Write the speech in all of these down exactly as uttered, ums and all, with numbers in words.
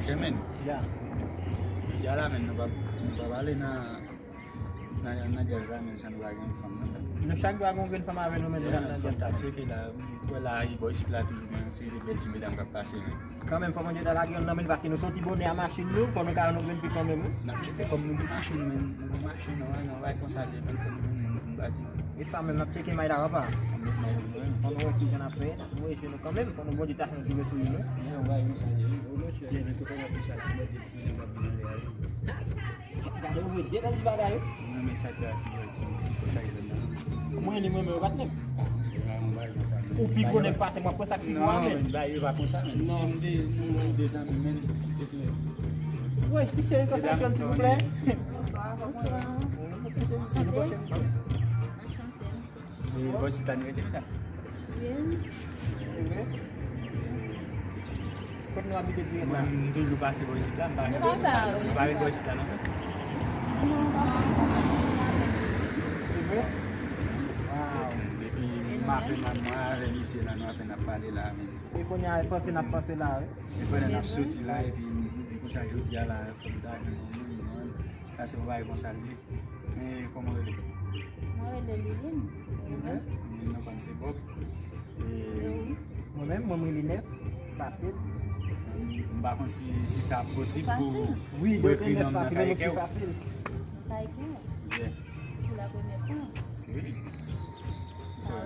Yeah, men. Jodi a la, men, nou pa, nou pa pale nan, nan, nan djaz la, men, san nou pa gen fanm, non. Nou chak dwa gen yon grenn fanm avè nou, men, nou pral nan djaz la. Fò n ta tcheke la. Wè la, bò isit la toujou gen yon seri de bèl ti medam k ap pase, men. Kanmenm, fò Bondye ta lage youn nan men nou, paske nou soti bonè a machin nou, fò nou ka rann yon grenn fi kanmenm, wi. N ap tcheke kòm nou gen machin, men, nou gen machin, nou, nou bay konsa, de bèl fanm, nou, nou, nou bati. E sa menm, n ap tcheke may la, papa. Fò nou wè kijan n ap fè, n ap voye je nou kanmenm, fò nou Bondye ta fè nou tou sou nou. Yeah, w bay konsa, yeah. Yeah, men kote w ap di sa la, mwen de ti medam k ap vin anlè a, wi. Gade, ou wè de bèl ti bagay, wi. Mwen renmen sa k ap di, si, si, konsa, yo vin nan. Mwen renmen, mwen renmen, ou pa t menm. Ah, se vrèman, w bay konsa, men. Ou pi konnen pase mwen, pran sa ki pou mwen, men. Non, men, bay, yo pa konsa, men. Si m de, nou, nou de zanmi, men, epi. Wi, ti cheri, konsa, jwenn, silvouplè. Bonswa, kòman w ye? Bonswa. Anchante. Anchante. E bò isit la nou rete, medam? Wi. Kot nou abite dirèk la? Mwen, m toujou pase bò isit la, m pa, m pa ret bò isit la, non. Non, pa pase bò isit la. Se vre? Wow. Epi m ape, mwen, mwen avè misye la, nou ape n ap pale la, men. E kounye a, panse n ap panse la, wi. E pandan n ap soti la, epi m di konsa, jodi a la, fò m ta jwenn yon moun, non. Sa se yon bagay konsa l ye. Men kòman w rele? Mwen rele Liline. Liline? Liline, non pa m se Bob. E mwen menm, mwen m rele Nès. Fasil. M pa konn si, si sa posib pou, pou ekri non m nan kay kè w. Fasil. Kay kè w. Yeah. Pou la premyè fwa. Wi. Sa.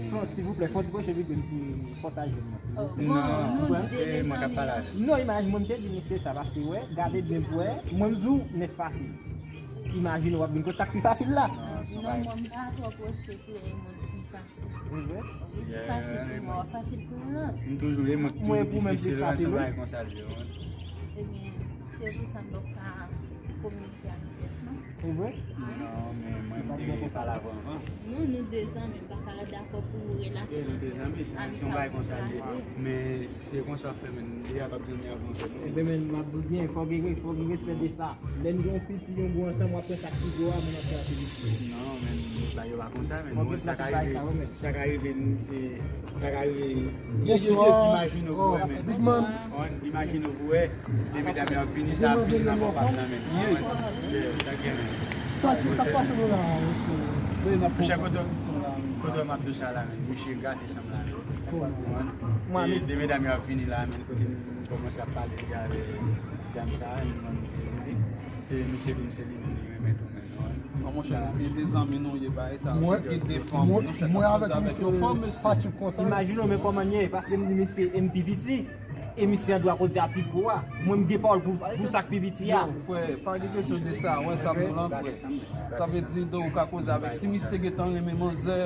Fò, silvouplè, fò ti pwoche mikwo pou fò sa jwenn mwen, silvouplè. Non, nou de mezanmi. Non, imaj mwen te di misye sa, paske wè, gade byen pou wè, mwen m di w, Nès fasil. Imajine w ap vin kot sa k pi fasil la. Non, mwen m pa twò pwoche pou moun pi fasil. Wi, wi. Wi, si fasil pou mwen, fasil pou yon lòt. M toujou ye mwen ki toujou difisil, men se yon bagay konsa l ye, wi. Ebyen, se pou sa m p ap ka kominike avèk pyès, non. Se vre? Non, men mwen, m te pale avè w anvan. Non, nou de zanmi, m pa ka dakò pou relasyon. Nou de zanmi, se, se yon bagay konsa l ye. Men se konsa w ap fè, men, deja p ap janm avanse, non. Ebyen, men, m ap di w byen, fò gen, fò gen respè de sa. Lè n gen yon piti, yon gwo ansanm, w ap fè sa k pi gwo a, moun ap fè sa pi piti. Non, men, bagay yo pa konsa, men. Sa ka rive, sa ka rive, e, sa ka rive. Yo, yo, yo, imajine w pou wè, men. Big man. Imajine w pou wè. De medam yo ap vini, sa ap vini nan men w, pa nan men nou. Sa gen men. Sa ki, sa k pase nou la, mesye? Monchè, kote, kote m ap di sa la, men. Misye gate san m la, men. E de medam yo ap vini la, men. Kote nou kòmanse ap pale avè ti dam sa, nou mande misye vini. E misye di m se li menm li renmen tou, men. Non, monchè, se de zanmi nou ye, bagay sa, se de fanm. Mwen avèk misye, pa tip konsa. Imajine w, men kòman n ye, paske m di misye, e m pi piti. E misye an dwa koze a pi gwo a. Mwen m gen pawòl pou, pou sa k pi piti a. Yo, frè, pa gen kesyon de sa, wè sa m di w lan, frè. Sa vle di, donk, ou ka koze avèk, si misye gentan renmen manzè,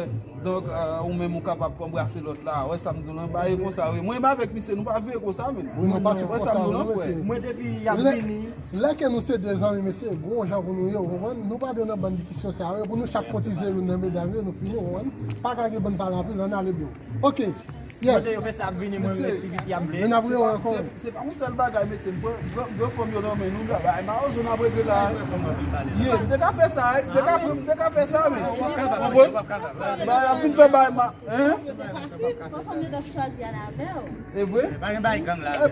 donk, euh, ou menm ou kapab anbrase lòt la, wè sa m di w lan, bagay konsa, wi. Mwen menm avèk misye, nou pa veye konsa, men. Wi, nou pa tip konsa, non, mesye. Mwen depi y ap vini. Lè ke nou se de zanmi, mesye, gon jan pou nou ye, ou konprann? Nou pa dwe nan bann diskisyon sa yo, pou nou chak kotize youn nan medam yo, nou fini, ou konprann? Pa ka gen bann pale anpil, ann ale byen. Ok. Kote yo fè sa ap vini, mwen, mwen, pi piti ap vle. Men n ap rewè ankò. Se, se pa yon sèl bagay, mesye. M pran, m pran, m pran fanm yo nan men nou, sa, bay mawozo n ap regle la. Ye, m te ka fè sa, m te ka, m te ka fè sa, men. Konprann? Bay, ap vin fè bay ma, hein? Fò fanm yo t ap chwazi al avè w. E vre? E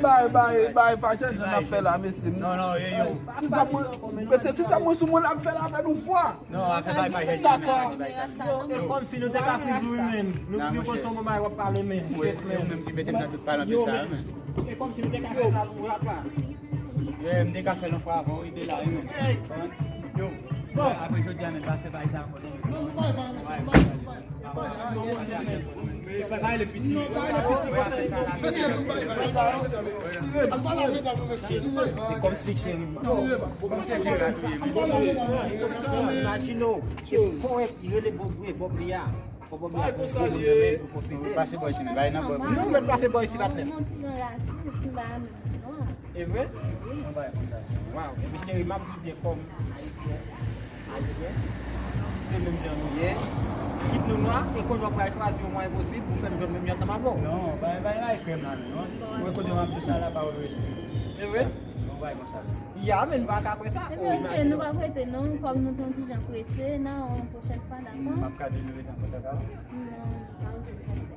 bay, bay, bay, pa chanje n ap fè la, mesye. Non, non, yo, yo. Si sa mwen, mesye, si sa mwen sou mwen, ap fè la avè nou fwa. Non, afè bay pa jèt. Dakò. E kòmsi nou te ka fizou wi menm. Nou pi konn son manman w ap pale men. Ou menm ki mete m nan tout palantyè sa a, men. E kòmsi nou te ka fè sa pou papa. Ye, m te ka fè l yon fwa avan w rive la wi menm. Yo, bon, apre jodi a menm pa fè bay sa ankò non. Non, nou pa bay, mesye, nou pa bay. E kòmsi cheri m. Imajine w, se fò wè ki rele Bob vre, Bob li a. Fò Bob li a pou Bob li pou posede. Pase bò isi, bay nan bò. Nou mèt pase bò isi, patnè. Yon ti jan rasis, si ba nwa. E vre? Yon bagay konsa. Waw. Epi cheri, m ap di w byen kòm Ayisyen. Ayisyen. Se menm jan nou ye. Kit nou nwa, e kounye a w pral chwazi yon mwayen posib pou fè m jwenn menm jan ansanm avè w. Non, bay, bay, bay krèm la menm, non. Mwen kote m ap di sa la, pawòl respè. Se vre? Yon bagay konsa. Ya, men nou pa ka fè sa. Ebyen, ok, nou pa prete non, kòm nou te yon ti jan prese, nan yon pwochèn fwa, dakò? M ap ka toujou rete an kontak avè w? Non, pa oze fè sa.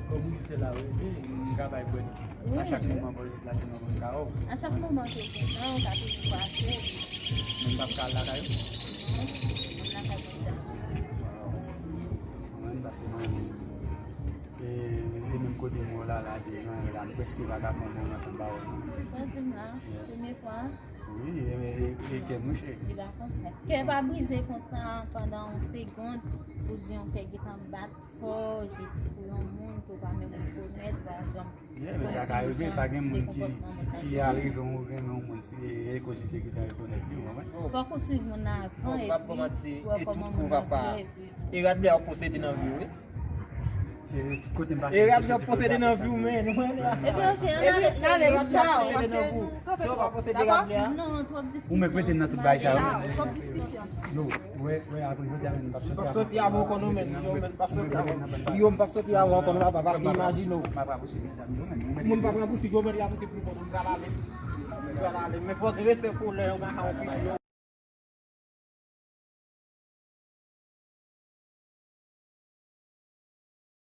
Kòm ou di se la ou rete, m ka bay bwèt. A chak moman bò isit la se nan bann kawo. A chak moman ke w kontan, ou ka toujou pase. Men m p ap ka al lakay ou. Non, m lakay mwen deja. Mwen pase mwen menm. E, e menm kote m wè w la, la, devan la, m prèske pa ka fè yon moman san ba w. Sa w di m la, premye fwa. Wi, e, e, e kè mouche. Li pa konsa. Kè pa brize konsa pandan yon segond, ou di yon kè gentan bat fò, jis pou yon moun ke w pa menm rekonèt, w pa janm Yeah, men sa ka rive, pa gen moun ki, ki a rive ou renmen yon moun, si e, e kozite ki ta rekonèt li, ou konprann? Fòk ou swiv moun nan avan, epi ou wè kòman moun nan viv. E rad blan ap posede nan vi w, wi. Se tout kote m pase. E rad blan ap posede nan vi w, men. Epi, ok, ann ale, cheri. Epi, n ale, tchaw, paske... Sa w pa posede rad blan? Non, twòp diskisyon. Ou menm mete m nan tout bagay sa yo. Twòp diskisyon. Yo, wè, wè, apre jodi a, men, m p ap soti avè w ankò non, men. Yo, men, m p ap soti avè w. Yo, m p ap soti avè w ankò non, papa, paske imajine w. Moun pa pran pousi, yo mèt la pousi pou konn, m pral ale. M pral ale. Men fòk respè pou lè yo pa ka okipe yo.